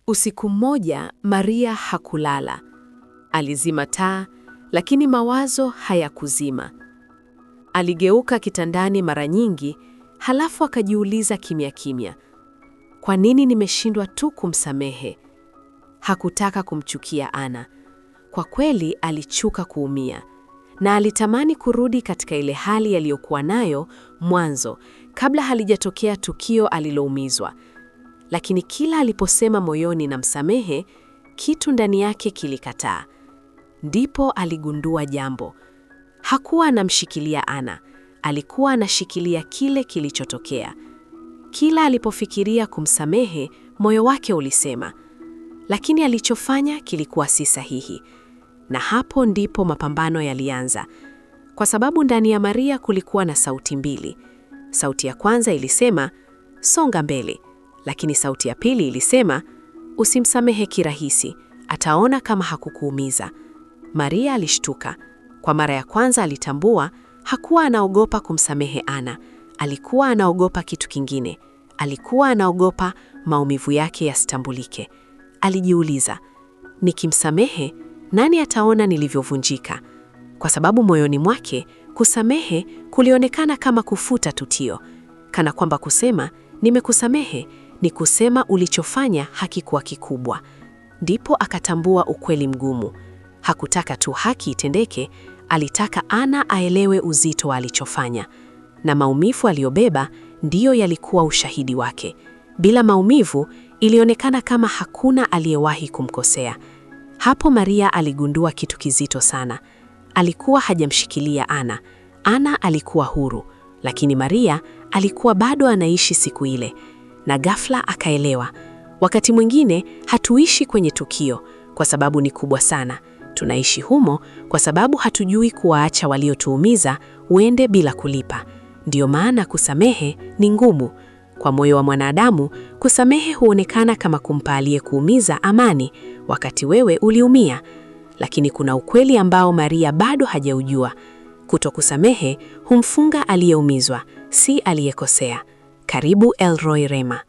Usiku mmoja Maria hakulala. Alizima taa, lakini mawazo hayakuzima. Aligeuka kitandani mara nyingi, halafu akajiuliza kimya kimya, kwa nini nimeshindwa tu kumsamehe? Hakutaka kumchukia Ana. Kwa kweli alichuka kuumia na alitamani kurudi katika ile hali aliyokuwa nayo mwanzo, kabla halijatokea tukio aliloumizwa. Lakini kila aliposema moyoni namsamehe, kitu ndani yake kilikataa. Ndipo aligundua jambo. Hakuwa anamshikilia Ana, alikuwa anashikilia kile kilichotokea. Kila alipofikiria kumsamehe, moyo wake ulisema, lakini alichofanya kilikuwa si sahihi. Na hapo ndipo mapambano yalianza, kwa sababu ndani ya Maria kulikuwa na sauti mbili. Sauti ya kwanza ilisema songa mbele, lakini sauti ya pili ilisema usimsamehe kirahisi, ataona kama hakukuumiza. Maria alishtuka. Kwa mara ya kwanza alitambua hakuwa anaogopa kumsamehe Ana, alikuwa anaogopa kitu kingine. Alikuwa anaogopa maumivu yake yasitambulike. Alijiuliza, nikimsamehe nani ataona nilivyovunjika? Kwa sababu moyoni mwake kusamehe kulionekana kama kufuta tukio, kana kwamba kusema nimekusamehe ni kusema ulichofanya hakikuwa kikubwa. Ndipo akatambua ukweli mgumu. Hakutaka tu haki itendeke, alitaka Ana aelewe uzito wa alichofanya, na maumivu aliyobeba ndiyo yalikuwa ushahidi wake. Bila maumivu, ilionekana kama hakuna aliyewahi kumkosea. Hapo Maria aligundua kitu kizito sana. Alikuwa hajamshikilia Ana. Ana alikuwa huru, lakini Maria alikuwa bado anaishi siku ile. Na ghafla akaelewa, wakati mwingine hatuishi kwenye tukio kwa sababu ni kubwa sana. Tunaishi humo kwa sababu hatujui kuwaacha waliotuumiza uende bila kulipa. Ndiyo maana kusamehe ni ngumu. Kwa moyo wa mwanadamu, kusamehe huonekana kama kumpa aliyekuumiza amani, wakati wewe uliumia. Lakini kuna ukweli ambao Maria bado hajaujua. Kutokusamehe humfunga aliyeumizwa, si aliyekosea. Karibu Elroy Rema.